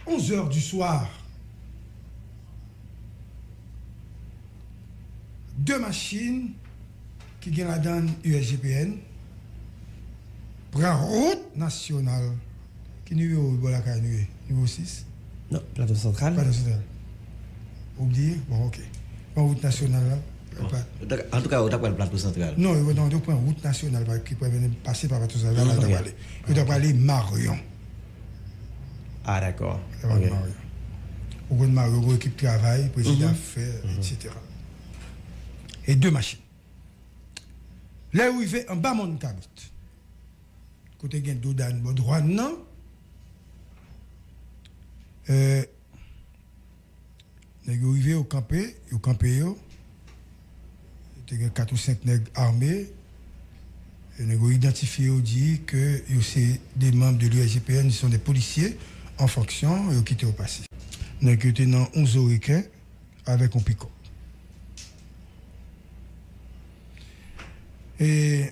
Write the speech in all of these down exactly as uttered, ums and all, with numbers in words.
Onz è di swa, de machin ki gen ladan U S G P N pran wout nasyonal. Ki nimewo bò lakay nou ye? Nimewo sis? Non, Plato Santral. Plato Santral. Ou bliye? Bon, ok. Pran wout nasyonal la. Antouka, ou ta pral Plato Santral. Non, yo, non, yo pran wout nasyonal pa, ki pral pase pa Plato Santral la, yo ta prale. Yo ta prale Maryon. Ah, dakò. Yo ta prale Maryon. Ou konn Maryon, gon ekip travay, prezidan ap fè, etsetera. E de machin. Lè yo rive anba Mòn Kabrit, kote gen dodàn bò dwàn nan, euh, nèg yo rive, yo kanpe, yo kanpe yo. Te gen kat ou senk nèg ame. E nèg yo idantifye yo, di ke yo se de manm de l'U S G P N, ils sont des policiers en fonction, yo kite yo pase. Nèg yo te nan yon zo reken avèk yon pikòp. E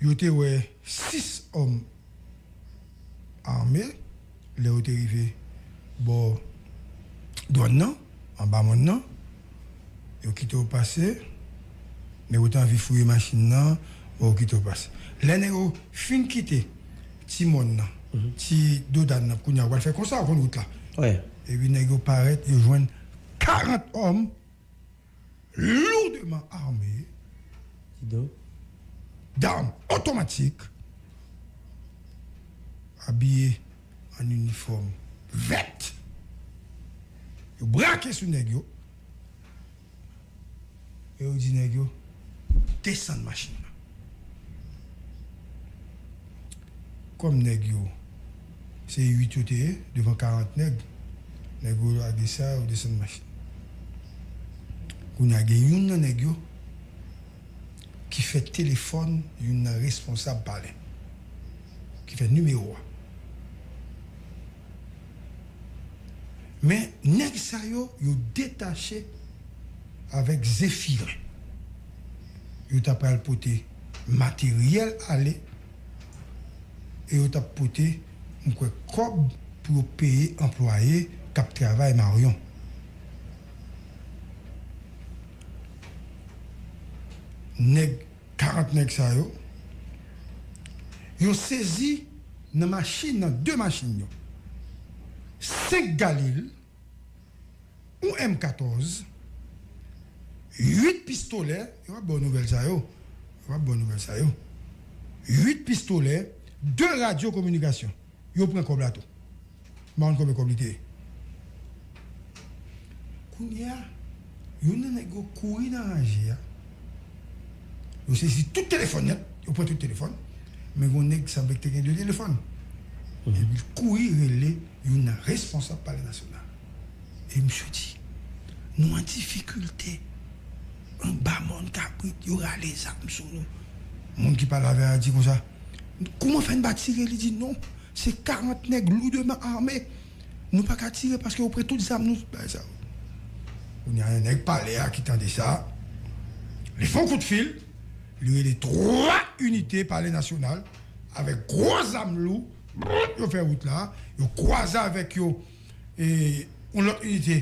yo te wè sis òm ame lè yo te rive bò dwàn nan, anba mòn nan. Yo kite yo pase, men yo te anvi fouye machin nan, bon, yo kite yo pase. Lè nèg yo fin kite ti mòn nan, ti dodàn nan, kounye a, yo pral fè konsa, ou konn wout la. Epi nèg yo parèt, yo jwenn karant òm lourdement armés, d'armes automatiques, habillés en uniforme vert. Yo brake sou nèg yo. E yo di nèg yo, desann machin nan. Kòm nèg yo, se uit yo te ye, devan karant nèg, nèg yo lage sa, yo desann machin. Kounye a gen youn nan nèg yo ki fè telefòn youn nan responsab palè, ki fè nimewo a. Men, nèg sa yo, yo detache avèk Zefiren. Yo ta pral pote materyèl ale, e yo t ap pote, m kwè, kòb pou yo peye anplwaye k ap travay Maryon. Nèg, karant nèg sa yo, yo sezi nan machin, nan de machin yo, senk Galil, yon M katòz, uit pistolè, yo p ap ba w nouvèl sa yo, yo p ap ba w nouvèl sa yo, uit pistolè, de radyo kominikasyon. Yo pran kòb la tou. M pa konn konbyen kòb li te ye. Kounye a, youn nan nèg yo kouri nan ranje a. Yo sezi tout telefòn nèt, yo pran tout telefòn. Men gon nèg sanble ki te gen de telefòn. Epi l kouri rele youn nan responsab Palè Nasyonal. E misye di, nou an difikilte. Anba mòn kabrit, yo rale zam sou nou. Moun ki pale avè a di konsa, kouman fè n pa tire? Li di, non, se karant nèg lourdement armés. Nou pa ka tire paske yo pran tout zam nou. Bagay sa yo. Kounye a, yon nèg palè a ki tande sa, li fè yon kout fil, li rele twa inite Palè Nasyonal avèk gwo zam lou, yo fè wout la, yo kwaze avèk yo, e, yon lòt inite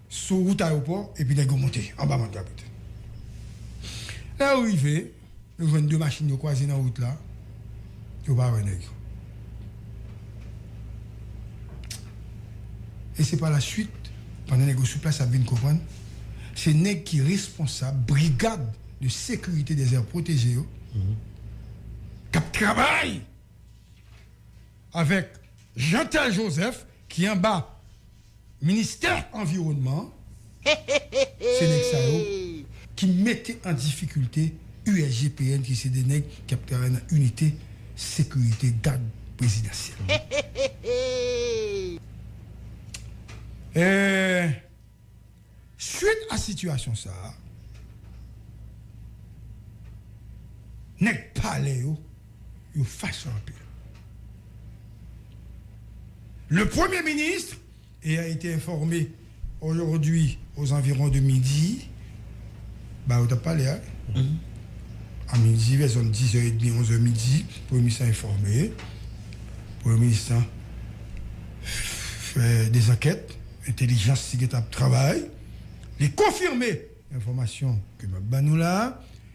sou wout ayewopò, epi nèg yo monte anba mòn kabrit. Lè yo rive, yo jwenn de machin yo kwaze nan wout la, yo pa wè nèg yo. E se pa la swit, pandan nèg yo sou plas, y ap vin konprann, se nèg ki responsab Brigade de Sécurité des Aires Protégées yo, k ap travay avèk Jeantel Joseph, ki anba Ministè Anviwònman, se nèg sa yo ki mete an difikilte U S G P N, ki se de nèg k ap travay nan inite sekirite gad prezidansyèl. Eh, Swit a sitiyasyon sa a, nèg palè yo, yo fache anpil. Le Premier ministre, ayant été informé aujourd'hui aux environs de midi, ba yo t ap pale a, a midi, vè zòn dizè edmi, onzè midi, Premye Minis lan enfòme. Premye Minis lan fè de zankèt, entèlijans li gentan ap travay, li konfime enfòmasyon ke m ap ban nou la a,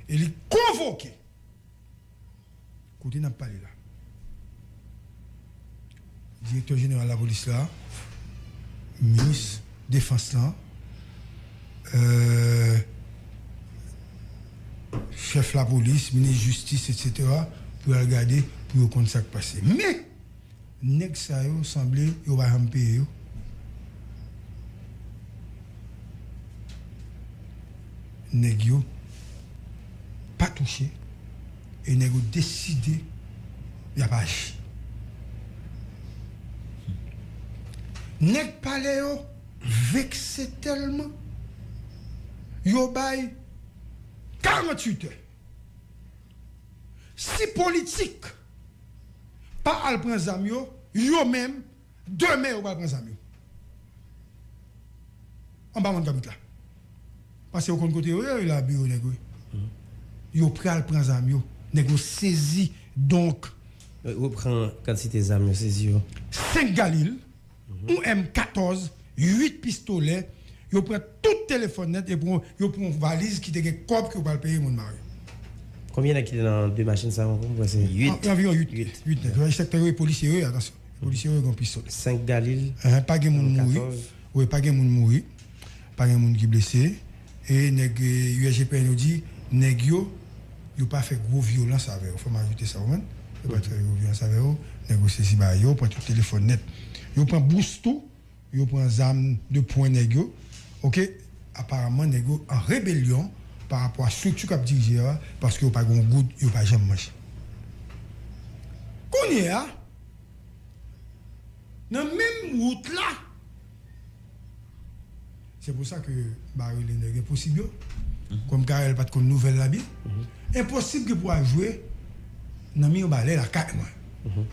e li konvoke, kote n ap pale la, direktè jeneral lapolis la, minis defans lan, euh, chèf lapolis, minis jistis, etsetera, pou y al gade, pou yo konn sa k pase. Men, nèg sa yo sanble yo pa janm peye yo. Nèg yo pa touche e nèg yo deside y ap aji. Nèg palè yo vekse tèlman, yo bay karannwit è. Si politik pa al pran zam yo, yo menm, demen yo pral pran zam yo. Anba mòn kabrit la. Paske yo konn kote yo ye, la biwo nèg yo. Yo pral pran zam yo. Nèg yo sezi. Donk, yo pran kantite zam yo sezi yo. Senk Galil, yon M katòz, uit pistolè, yo pran tout telefòn nèt, yo pran, yo pran yon valiz ki te gen kòb ke yo pral peye moun mare. Konbyen nèg ki te nan de machin sa yo ankò? M kwè se uit. An, anviwon uit. Uit. Uit nèg. Sektè yo, e polisye yo, atansyon. Polisye yo gen pistolè. Senk Galil. Enhen, pa gen moun mouri. Wi, pa gen moun mouri. Pa gen moun ki blese. E nèg, eh, U S G P N yo di, nèg yo, yo pa fè gwo vyolans avè yo. Fò m ajoute sa, ou konprann? Yo pa fè gwo vyolans avè yo. Nèg yo sezi bagay yo, pran tout telefòn nèt. Yo pran bous tou, yo pran zam de pwen nèg yo. Oke? Aparamman, nèg yo an rebelyon pa rapò a estrikti k ap dirije yo a, paske yo pa gen yon goud, yo pa janm manje. Kounye a, nan menm wout la, se pou sa ke m pa rele nèg enposib yo. Kòm Carel pa t konn nouvèl la byen, enposib ke pou al jwe nan mi yon balè lakay mwen.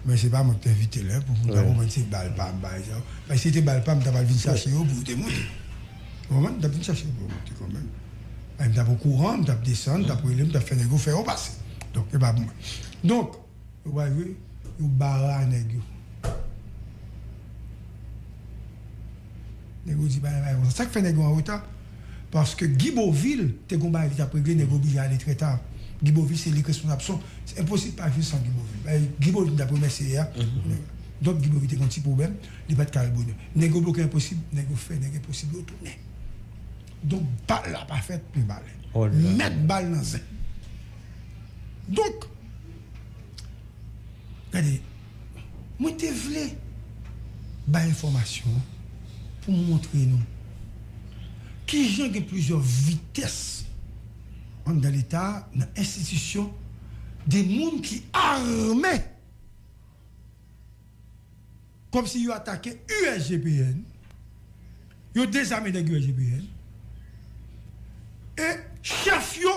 Men se pa mwen ki te envite l, pou moun ta konprann se bal pa m, bagay sa yo. Paske si se te bal pa m, m ta pral vin chache yo pou yo te monte. Ou konprann? M t ap vin chache yo pou yo monte kanmenm. Ay, m t ap okouran, m t ap desann, m t ap rele, m t ap fè nèg yo fè yo pase. Donk, se pa pou mwen. Donk, yo pral jwe, yo bara nèg yo. Nèg yo di bagay, bagay konsa. Sa k fè nèg yo an reta? Paske Guy Beauvil te gon bagay li t ap regle, nèg yo oblije ale trè ta. Guy Beauvil se li k responsab son. Se enposib pa viv san Guy Beauvil. Bagay Guy Beauvil m t ap remèsye yè a. Donk Guy Beauvil te gon ti pwoblèm, li pa t ka al bonè. Nèg yo bloke enposib, nèg yo fè nèg enposib yo tounen. Donk bal la pa fèt, men bal. Mèt bal nan zen. Donk, gade, mwen te vle bay enfòmasyon an pou m montre nou kijan gen plizyè vitès anndan Leta, nan enstitisyon, de moun ki ame, kòmsi yo atake U S G P N, yo dezame nèg U S G P N, e chèf yo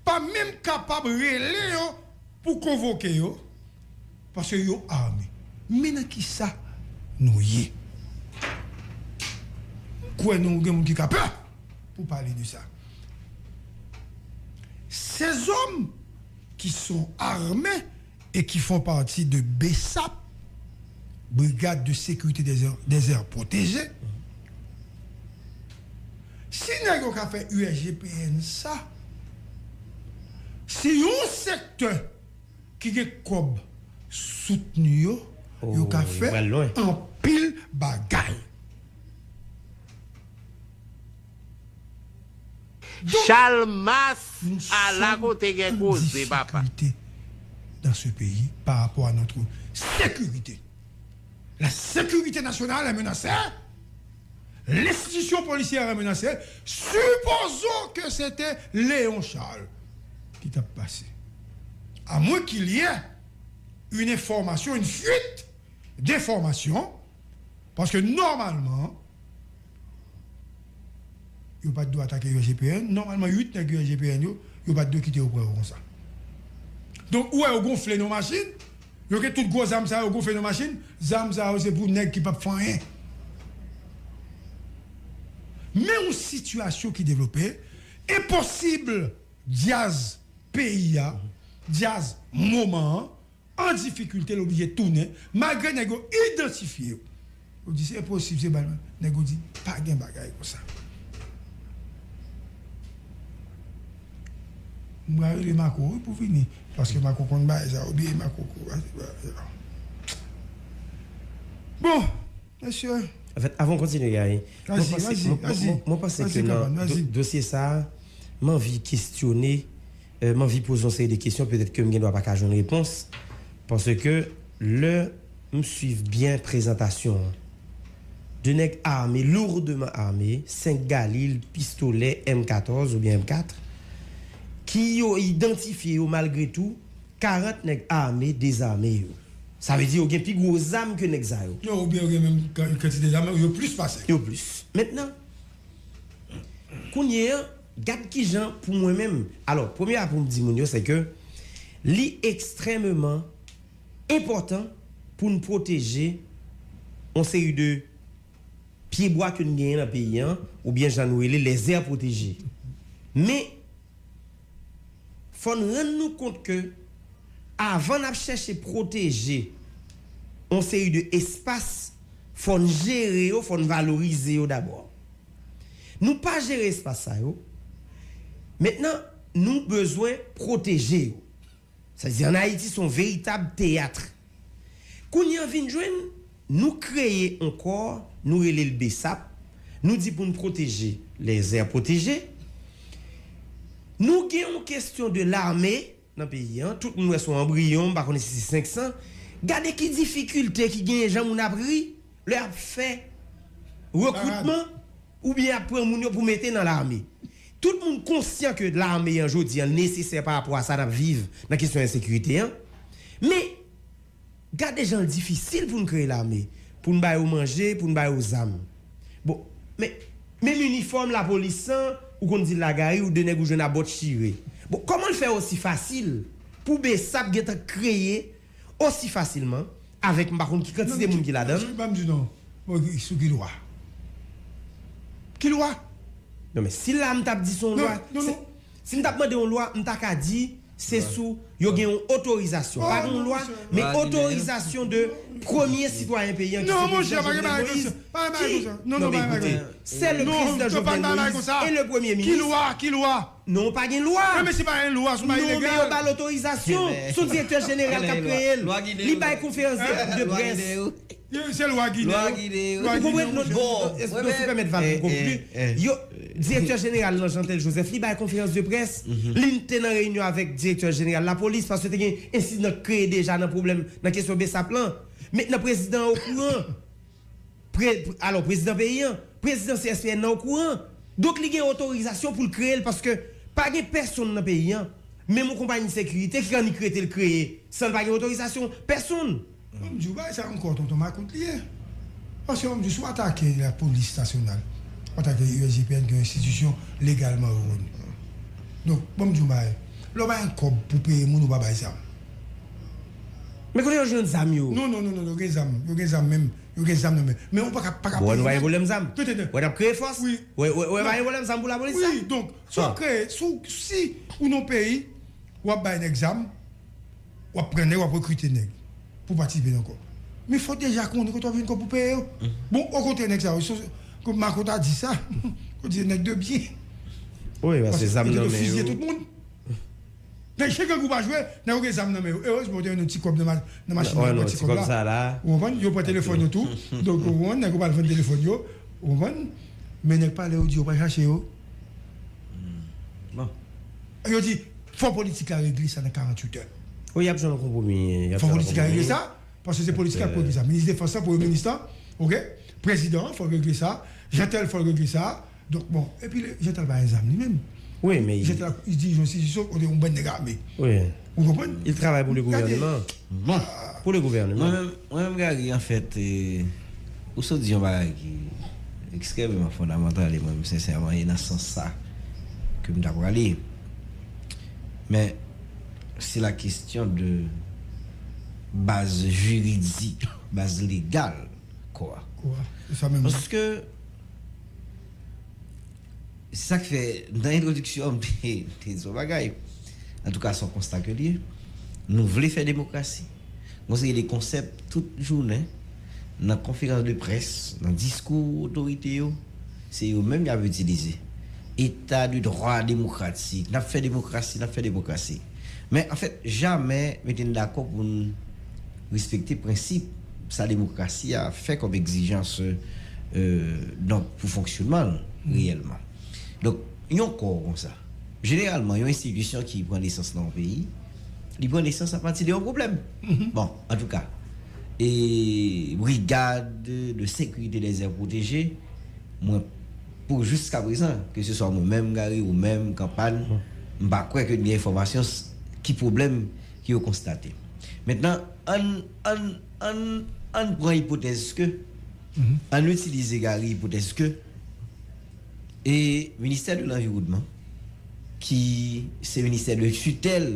pa menm kapab rele yo pou konvoke yo, paske yo ame. Men nan kisa nou ye? M kwè nou gen moun ki ka pè pou pale de sa. Ces hommes qui sont armés et qui font partie de BSAP, Brigade de sécurité des aires, des aires protégées, si nèg yo ka fè U S G P N sa, si yon sektè ki gen kòb soutni yo, yo ka fè anpil bagay. Donk, Chalmas, ala kote gen koze, papa. Dans ce pays par rapport à notre sécurité. La sécurité nationale est menacée. L'institution policière est menacée. Supposons que c'était Léon Charles qui t'a passé. À moins qu'il y ait une information, une fuite d'information, parce que normalement, yo pa t dwe atake U S G P N. Nòmalman, uit nèg U S G P N yo, yo pa t dwe kite yo pran yo konsa. Donk, ou wè yo gonfle nan machin, yo gen tout gwo zam sa yo gonfle nan machin, zam sa yo se pou nèg ki p ap fè anyen. Men yon sitiyasyon ki devlope, enposib, djaz peyi a, djaz moman an, an difikilte, l oblije tounen, malgre nèg yo idantifye yo. Ou di se enposib, se bal. Nèg ou di pa gen bagay konsa. M pral rele Mako wi pou vini. Paske Mako konn bagay sa, oubyen Mako kou. Bon, mesye. Anfèt, avan w kontinye, Gary, mwen panse, mwen, mwen, mwen panse ke nan do-, dosye sa a, m anvi kesyone, euh, m anvi poze yon seri de kesyon, petèt ke m gen dwa pa ka jwenn repons, paske lè m swiv byen prezantasyon an, de nèg ame, lourdement ame, senk Galil, pistolè M katòz oubyen M kat, ki yo idantifye yo malgre tou, karant nèg ame, dezame yo. Sa vle di yo gen pi gwo zam ke nèg sa yo. Yo, oubyen yo gen menm kan-, kantite zam, yo plis pase. Yo plis. Mentnan, kounye a, gad kijan pou mwen menm. Alò, premye a pou m di moun yo, se ke li ekstrèmeman enpòtan pou n pwoteje yon seri de pyebwa ke n genyen nan peyi an, oubyen jan nou rele les aires protégées. Men, fò n rann nou kont ke avan n ap chèche pwoteje yon seri de espas, fò n jere yo, fò n valorize yo dabò. Nou pa jere espas sa yo, mentnan, nou bezwen pwoteje yo. Sa vle di, ann Ayiti, se yon veritab teyat. Kounye a vin jwenn, nou kreye yon kò, nou rele l BSAP, nou di pou n pwoteje les aires protégées. Nou gen yon kesyon de lame nan peyi an, tout moun wè se yon anbriyon, m pa konnen si se senk san. Gade ki difikilte ki genyen, jan moun ap ri lè y ap fè rekrutman, oubyen y ap pran moun yo pou mete nan lame. Tout moun konsyan ke lame an jodi an nesesè pa rapò a sa n ap viv nan kesyon ensekirite an. Men, gade jan l difisil pou n kreye lame, pou n ba yo manje, pou n ba yo zam. Bon, men, menm inifòm lapolis lan, ou konn di l la Gary, ou de nèg ou jwenn a bòt chire. Bon, kòman l fè osi fasil pou BSAP gentan kreye osi fasilman, avèk m pa konn ki kantite moun ki ladan l. Ban m di non. Bon, sou ki lwa? Ki lwa? Non, men si la m t ap di se yon lwa, si m t ap mande yon lwa, m ta ka di se sou yo gen yon otorizasyon. Pa gen yon lwa, men otorizasyon de premye sitwayen peyi an ki se prezidan Jovenel Moïse. Ki, non, men ekoute, se le prezidan Jovenel Moïse e le premye minis. Ki lwa? Ki lwa? Non, pa gen lwa. Wi, men si pa gen lwa, si w pa ilegal. Non, men yo ba l otorizasyon. Se yon direktè jeneral k ap kreye l. Li bay konferans de, de près. Se lwa gide yo. Lwa gide yo. Ou konprann? Non, non, si w pèmèt Val pou konkli. Yo, direktè jeneral lan, Jeantel Joseph, li bay konferans de près. Li te nan reyinyon avèk direktè jeneral lapolis, paske te gen ensidan k kreye deja nan pwoblèm, nan kesyon BSAP lan. Mentnan, prezidan an okouran. Pre-, pre-, alò, prezidan peyi an, prezidan C S P N nan okouran. Donk, li gen otorizasyon pou l kreye l, paske pa gen pèsonn nan peyi an, menm yon konpayi sekirite, ki annik rete l kreye, san l pa gen otorizasyon pèsonn. Ban m di w bagay sa ankò, tonton Makout li ye. Paske ban m di w, si w atake lapolis nasyonal, w atake U S G P N ki yon enstitisyon legalman rekonni. Donk, ban m di w bagay, lè w pa gen kòb pou peye moun, ou pa bay zam. Men kote yo jwenn zam yo? Non, non, non, non, yo gen zam, yo gen zam menm. Yo gen zam nan men. Men ou pa ka, pa ka peye nèg. Wè, nou pa gen pwoblèm zam. Tande, tande. Wè, n ap kreye fòs. Wi. Wè, wè, wè, pa gen pwoblèm zam pou lapolis la. Wi, donk, si w kreye, si, si ou nan peyi, w ap bay nèg zam, w ap pran nèg, w ap rekrite nèg pou patisipe nan kò. Men fò w deja konnen kote w ap jwenn kòb pou peye yo. Bon, okontrè, nèg sa yo, se, kòm Makout ta di sa, kote se nèg de byen. Wi, paske zam nan men yo. Yo te fizye tout moun. Nèg chak grangou pa jwe, nèg yo gen zam nan men yo. Erezman, yo te jwenn yon ti kòb nan ma-, nan machin nan, yo pran ti kòb la. Ou konprann? Yo pran telefòn yo tou. Donk, ou konprann, nèg yo pral vann telefòn yo. Ou konprann? Men nèg pale yo di yo pral chache yo. Bon. Yo di, fò politik la regle sa nan karanntuit è. Wi, y ap jwenn yon konpwomi. Fò politik la regle sa. Paske se politik la k pou regle sa. Minis defans lan, premye minis lan, oke? Prezidan an, fò l regle sa. Jeantel, fò l regle sa. Donk, bon, epi Jeantel pa gen zam li menm. Wi, men Jeantel ap dirije yon enstitisyon kote yon bann nèg ame. Wi. Ou konprann? Il travay pou le gouvènman. Bon. Pou le gouvènman. Mwen menm, mwen menm, Gary, anfèt, e, ou sot di yon bagay ki ekstrèmeman fondamantal, e mwen menm, sensèman, e nan sans sa ke m ta prale. Men, se la kesyon de baz jiridik, baz legal kò a. Kò a, se sa menm. Paske, se sa k fè, nan entwodiksyon an, m te, m te di yon bagay. Antouka, se yon konsta ke l ye. Nou vle fè demokrasi. Gon seri de konsèp, tout jounen, nan konferans de près, nan diskou otorite yo, se yo menm y ap itilize. Eta de dwa demokratik, n ap fè demokrasi, n ap fè demokrasi. Men anfèt, jamè mete n dakò pou n respekte prensip sa demokrasi a fè kòm egzijans, euh, donk, pou fonksyonman l reyèlman. Donk, yon kò konsa, jeneralman, yon enstitisyon ki pran nesans nan yon peyi, li pran nesans apati de yon pwoblèm. Bon, antouka, e brigad de sekirite dèzè pwoteje, mwen, pou jiska prezan, ke se swa mwen menm, Gary, ou menm, Kanpan, m pa kwè ke n gen enfòmasyon s- ki pwoblèm ke yo konstate. Mentnan, ann, ann, ann, ann pran ipotèz ke, ann itilize, Gary, ipotèz ke, e ministè de lanviwònman, ki se ministè de titèl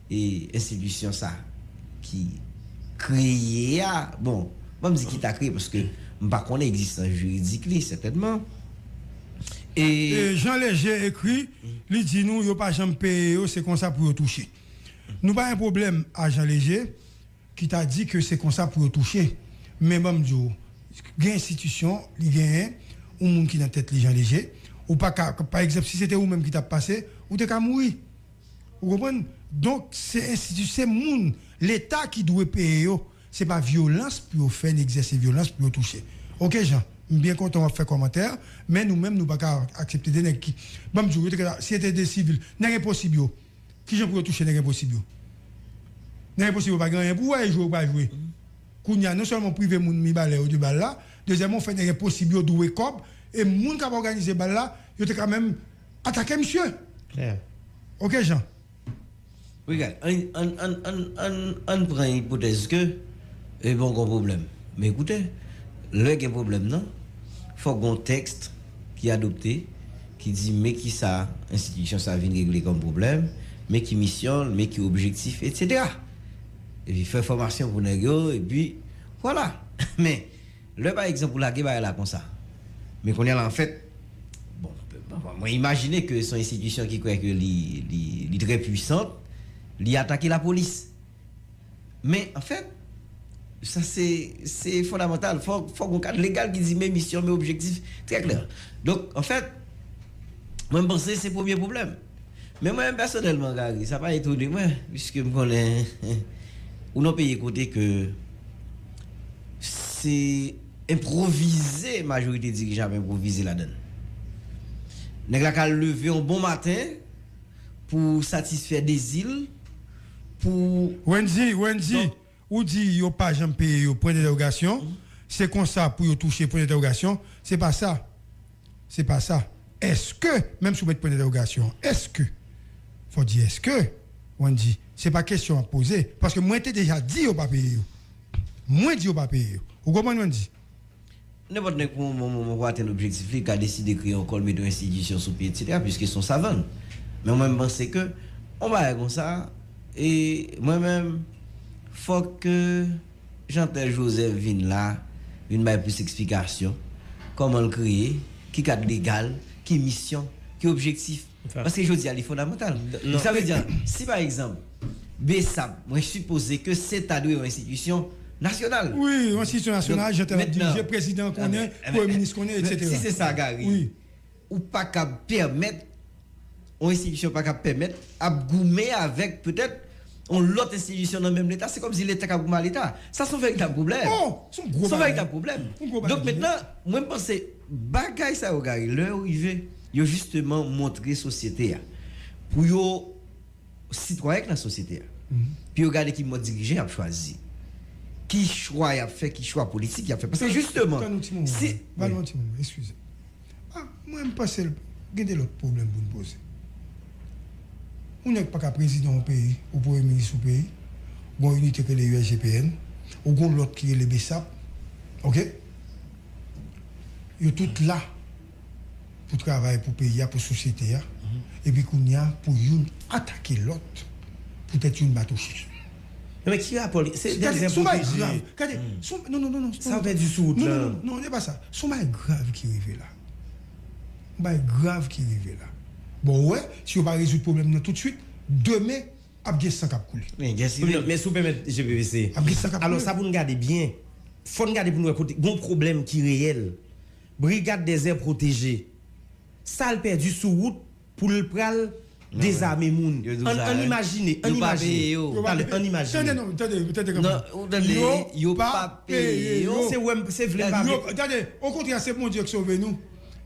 e enstitisyon sa ki kreye a, bon, ban m di ki ta kreye, paske m pa konnen egzistans jiridik li, sètènman. E E Jean Léger ekri, li di nou yo pa janm peye yo, se konsa pou yo touche. Nou pa gen pwoblèm a Jean Léger ki ta di ke se konsa pou yo touche. Men ban m di w, gen enstitisyon, li genyen yon moun ki nan tèt li, Jean Léger. Ou pa ka, pa egzanp, si se te ou menm ki t ap pase, ou te ka mouri. Ou konprann? Donk, se enstiti, se moun, Leta ki dwe peye yo. Se pa vyolans pou yo fè, ni egzèse vyolans pou yo touche. Oke, Jean, m byen kontan w ap fè kòmantè, men nou menm, nou pa ka aksepte de nèg ki, ban m di w, yo te ka, si se te de sivil, nèg enposib yo, kijan pou yo touche nèg enposib yo? Nèg enposib yo pa gen anyen pou wè, e jwe yo pa jwe. Kounye a, non sèlman w prive moun Mibalè yo de bal la, dezyèmman, w fè nèg enposib yo dwe kòb, e moun k ap òganize bal la, yo te ka menm atake misye. Oke, Jean. Wi, gad, ann, ann, ann, ann, ann, ann pran ipotèz ke, e bon, gon pwoblèm. Men koute, lè gen pwoblèm nan, fòk gon tèks ki adopte, ki di men kisa enstitisyon sa vin regle kòm pwoblèm, men ki misyon l, men ki objektif, etsetera. Epi fè fòmasyon pou nèg yo, epi vwala. Men, lè pa egzanp ou lage bagay la konsa, men kounye a la anfèt, bon, mwen imajine ke se yon enstitisyon ki kwè ke li, li, li trè pwisan, li atake lapolis. Men anfèt, sa se, se fondamantal. Fòk, fòk gon kad legal ki di men misyon, men objektif trè klè. Donk, anfèt, mwen m panse se premye pwoblèm. Men mwen menm pèsonèlman, Gary, sa pa etone mwen, piske m konnen ou nan peyi kote ke se enpwovize, majorite dirijan ap enpwovize ladan l. Nèg la ka leve yon bon maten pou satisfè dezi l, pou Wendy, Wendy, ou di yo pa janm peye yo, pwen dentèwogasyon, se konsa pou yo touche, pwen dentèwogasyon, se pa sa. Se pa sa. Èske, menm si w met pwen dentèwogasyon, èske, fò di èske, Wendy, se pa kesyon w ap poze, paske mwen te deja di yo pa peye yo. Mwen di yo pa peye yo. Ou konprann, Wendy? Nenpòt nèg pou yon bon moman pou atenn objektif li, ka deside kreye yon kò l, mete yon enstitisyon sou pye, etsetera, piske se yon savann. Men mwen, m panse ke yon bagay konsa, e mwen menm, fòk ke Jeantel Joseph vin la, vin bay plis eksplikasyon, kòman l kreye, ki kad legal, ki misyon, ki objektif. Paske jodi a, li fondamantal. Sa vle di, si pa egzanp, BSAP, mwen sipoze ke se ta dwe yon enstitisyon nasyonal. Wi, yon enstitisyon nasyonal, Jeantel ap dirije, prezidan konnen, premye minis konnen, etsetera. Si se sa, Gary, ou pa kab pèmèt, yon enstitisyon pa kab pèmèt ap goumen avèk petèt yon lòt enstitisyon nan menm Leta, se kòmsi Leta k ap goumen a Leta. Sa se yon veritab pwoblèm. Se yon veritab pwoblèm. Donk mentnan, mwen m panse bagay sa yo, Gary, lè yo rive, yo jisteman montre sosyete a pou yo sitwayen k nan sosyete a, pou yo gade ki mòd dirijan y ap chwazi, ki chwa y ap fè, ki chwa politik y ap fè. Paske jisteman, si. Ba nou yon ti moman, eskize. Ah, mwen, m panse l gen de lòt pwoblèm pou n poze. Ou nèg pa ka prezidan yon peyi, ou premye minis yon peyi, gon inite ki rele U S G P N, ou gon lòt ki rele BSAP, oke? Yo tout la pou travay pou peyi a, pou sosyete a, epi kounye a, pou youn atake lòt, poutèt youn pa touche. Men ki rapò li? Se dèzè pwoteje. Gade, non, non, non, non. Sa w pèdi sou wout la. Non, non, non, non, se pa sa. Se yon bagay grav ki rive la. Yon bagay grav ki rive la. Bon, ou wè, si yo pa rezoud pwoblèm nan toutswit, demen, ap gen san k ap koule. Men si w pèmèt, G P V C. Ap gen san k ap koule. Alò, sa pou n gade byen. Fò n gade pou n wè kote gon pwoblèm ki reyèl. Brigad dèzè pwoteje. Sa l pèdi sou wout pou l pral dezame moun. Ann imajine, ann imajine. Talè, ann imajine. Tande non, tande, tande kanmenm. Yo pa peye yo. Se wè m, se vle m pa vle. Tande, okontrè, se Bondye k sove nou,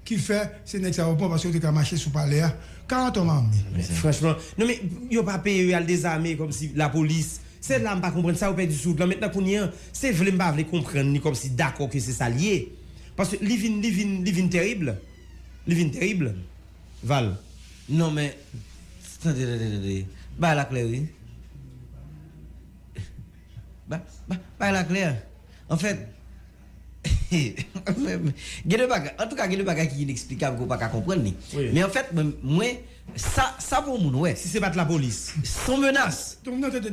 ki fè se nèg sa yo pran, paske yo te ka mache sou palè a. Karant an mami. Franchman, non, men yo pa peye yo, y al dezame kòmsi lapolis. Se la m pa konprann sa, yo pèdi sou wout lan. Mentnan kounye a, se vle m pa vle konprann li kòmsi dakò ke se sa l ye. Paske li vin, li vin, li vin tèrib. Li vin tèrib. Val. Non, men, tande, tande, tande. Bagay la klè, wi. Ba, ba, bagay la klè. Anfèt, gen de bagay, antouka, gen de bagay ki ineksplikab ke w pa ka konprann li. Men anfèt, mwen, mwen, sa, sa pou moun wè. Si se pa t lapolis. Se yon menas.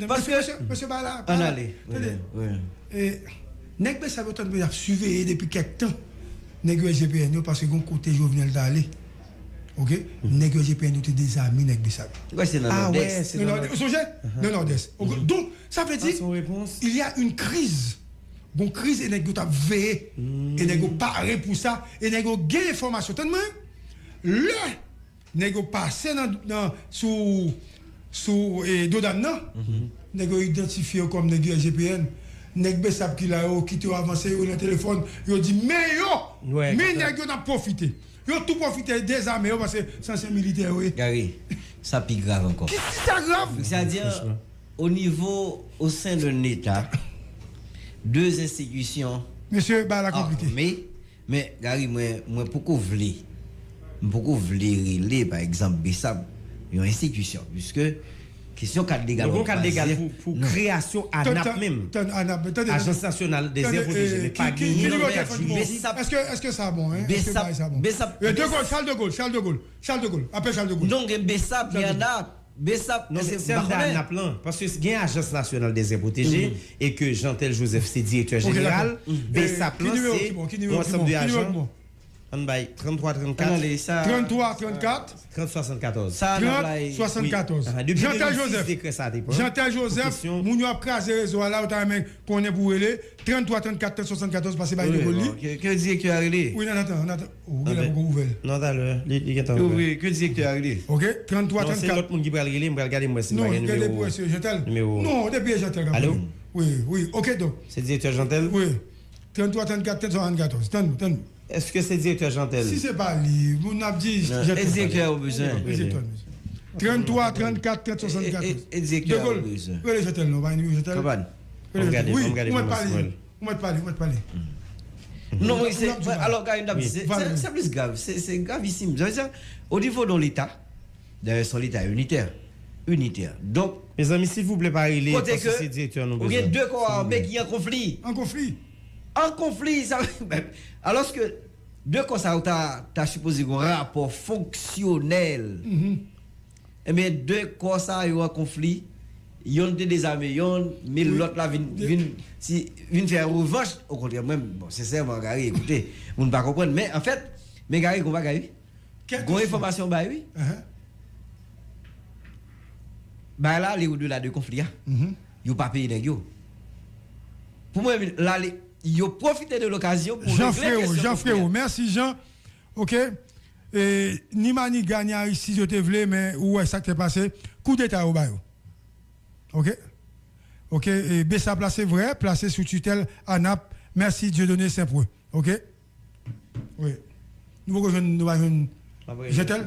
Paske, mesye, bagay la, ann ale. Tande. Nèg Besap yo tann ap siveye depi kèk tan. Nèg yo G P N yo, paske gon kote Jovenel t ale. Oke? Nèg yo G P N yo te dezame nèg Besap. Ou wè se nan Nòdès. Ou sonje? Nan Nòdès. Donk, sa vle di, il y a une crise. Gon kriz e nèg yo t ap veye. E nèg yo pare pou sa. E nèg yo gen enfòmasyon. Tann mwen, lè nèg yo pase nan, nan, sou, sou, e, Dodàn nan. Nèg yo idantifye yo kòm nèg yo G P N. Nèg Besap ki la yo kite yo avanse, yo nan telefòn, yo di, men yo, men nèg yo n ap pwofite. Yo tou pwofite dezame yo paske se ansyen militè yo ye. Gary, sa pi grav ankò. Ki, ki sa grav? Sètadi, o nivo, o sen de Leta, de enstitisyon, mesye, bagay la konplike. Men, Gary, mwen, mwen poko vle, m poko vle rele, pa egzanp, Besap yon enstitisyon, piske kesyon kad legal. Donk, yon kad legal pou, pou kreyasyon ANAP menm. Ajans Nasyonal dèzè pwoteje, men pa genyen lòd kad jiridik. Èske, èske sa bon, hein? Èske bagay sa bon? Besap, Besap, Charles de Gaulle, Charles de Gaulle, Charles de Gaulle, apèl Charles de Gaulle. Non, gen Besap, gen ANAP. Besap, non, men se anndan ANAP lan, paske gen Ajans Nasyonal dèzè pwoteje e ke Jeantel Joseph se direktè jeneral, Besap lan se yon ansanm de ajan. Ann bay tranntwa trannkat. Tranntwa trannkat. Trant swasannkatòz. Trant swasannkatòz. Depi de mil sis dekrè sa a te pran. Jeantel Joseph, moun yo ap kraze rezo a la, ou ta renmen konnen pou rele, tranntwa trannkat, trant swasannkatòz, pase bay de Gaulle li. Ke direktè a rele? Wi, nan, nan, nan. Ou genlè poko ouvè l. Non, talè, li, li gentan ouvè. Ouvè, ke direktè a rele? Ok, tranntwa trannkat. Non, se lòt moun ki pral rele, m pral gade m wè si m pa gen nimewo. Non, depi e Jeantel k ap rele. Wi, wi, ok, donk. Se direktè Jeantel? Wi. Tranntwa trannkat, trant swasannkatòz. Tann, tann. Èske se direktè Jeantel? Si se pa li, moun ap di Jeantel. E direktè a ou bezwen? E direktè a ou bezwen. Tranntwa trannkat, trant swasannkatòz. E direktè a ou bezwen? De Gaulle, rele Jeantel non, pa gen nimewo Jeantel. Konprann. Rele Jeantel. Wi, ou mèt pale. Ou mèt pale, ou mèt pale. Non, wi, se, alò, Gary, n ap di, se, se, se plis grav, se, se gravisim. Sa vle di, o nivo de yon Leta, dayè, se yon Leta initè, initè. Donk, mezanmi, silvouplè, pa rele, paske se direktè nou bezwen. Kote ke ou gen de kò ame ki an konfli. An konfli. An konfli, sa, alòske de kò sa yo ta, ta sipoze gen yon rapò fonksyonèl. Ebyen, de kò sa yo an konfli, yonn te dezame yonn, men lòt la vin, vin, si, vin fè revanch. Okontrè, mwen, bon, sensèman, Gary, ekoute, moun pa konprann. Men, anfèt, men Gary, gon bagay, wi. Gon enfòmasyon bay, wi. Bagay la ale odela de konfli a. Yo pa peye nèg yo. Pou mwen, la, yo pwofite de lokazyon pou regle kesyon konfli a. Jean Frérot, Jean Frérot, mèsi, Jean. Ok. E, ni Maniga, ni Aristide, yo te vle, men ou wè sa k te pase. Koudeta yo ba yo. Ok. Ok. E, Besap la, se vre, plase sou titèl ANAP. Mèsi, Dieudonné Saint-Preux. Ok. Wi. Nou poko jwenn, nou pa jwenn Jeantel?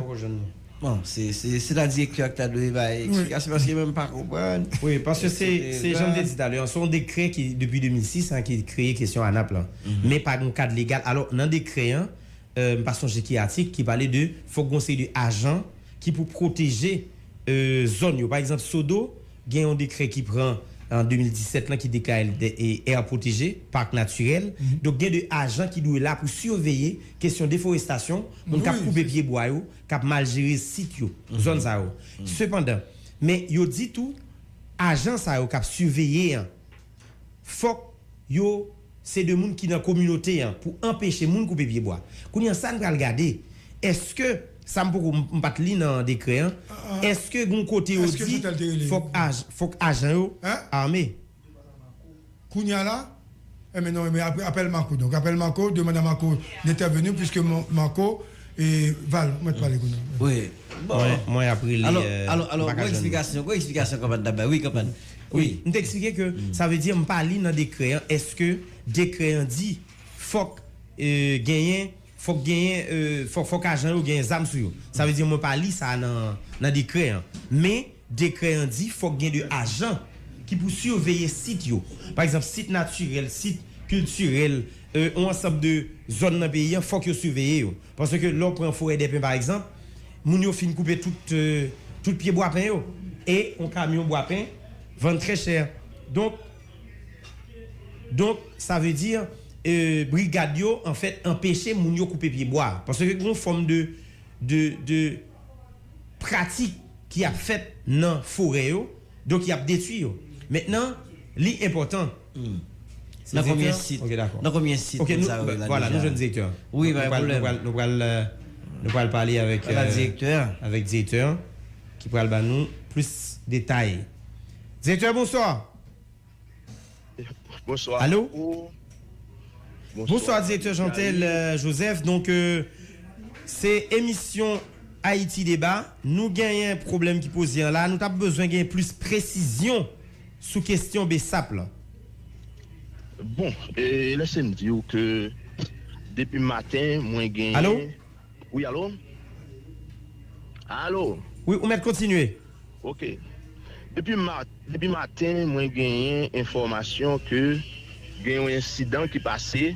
Bon, se, se, se ta direktè a ki ta dwe bay eksplikasyon, paske mwen m pa konprann. Wi, paske se, se jan m te di talè, se yon dekrè ki, depi de mil sis, an, ki kreye kesyon ANAP lan. Men pa gen yon kad legal. Alò, nan dekrè an, e, m pa sonje ki atik, ki pale de fòk gon seri de ajan ki pou pwoteje, e, zòn yo. Pa egzanp, Sodo, gen yon dekrè ki pran an de mil disèt lan ki deklare l de, e, air protégé, parc naturel. Donk, gen de ajan ki dwe la pou siveye kesyon deforestasyon, moun k ap koupe pyebwa yo, k ap mal jere sit yo, zòn sa yo. Sepandan, men yo di tou, ajan sa yo k ap siveye an, fòk yo se de moun ki nan kominote an pou anpeche moun koupe pyebwa. Kounye a, sa n pral gade, èske, sa m poko, m pa t li nan dekrè an, èske gon kote yo di fòk aj-, fòk ajan yo ame? Kounye a la, Men non, men apre, apèl Marco. Donk, apèl Marco, demann a Marco d'intervenir, puisque Mon- Marco, e, Val, mwen te pale kounye a. Wi. Bon. Mwen, mwen ap rele. Alò, euh, alò, alò, m pa ka gwo jwenn. Eksplikasyon, gwo eksplikasyon kanpad dabò. Wi, kanpad. Wi, m te eksplike ke sa vle di m pa li nan dekrè an, èske dekrè an di fòk euh, genyen, fòk genyen, euh, fòk, fòk ajan yo genyen zam sou yo. Sa vle di mwen pa li sa nan, nan dekrè an. Men, dekrè an di fòk gen de ajan ki pou siveye sit yo. Pa egzanp, sit natirèl, sit kiltirèl, euh, yon ansanm de zòn nan peyi an, fòk yo siveye yo. Paske lè w pran Forèdèpen, pa egzanp, moun yo fin koupe tout, euh, tout pye bwapen yo. E yon kamyon bwapen vann trè chè. Donk, donk, sa vle di, euh, brigad yo, anfèt, anpeche moun yo koupe pye bwa. Paske gen yon fòm de, de, de pratik ki ap fèt nan forè yo, donk y ap detwi yo. Mentnan, li enpòtan. Nan konbyen sit? Ok, dakò. Nan konbyen sit Ok, moun nou, sa yo la voilà, nou deja? Jwenn direktè. Wi, Nou pa pral, nou pwoblèm. Pral, nou pral, euh, nou pral pale avèk, Ala euh, direktè. Avèk direktè an, ki pral ban nou plis detay. Direktè, bonswa. Bonswa. Alo? Ou- Bonswa, direktè Jeantel, euh, Joseph. Donk, euh, se emisyon Ayiti Deba. Nou genyen pwoblèm ki poze an la. Nou t ap bezwen gen plis presizyon sou kesyon BSAP la. Bon, e, lese m di w ke depi maten, mwen genyen... Alo? Wi, alo? Alo? Wi, ou mèt kontinye. Ok. Depi, ma, depi maten, mwen genyen enfòmasyon ke gen yon ensidan ki pase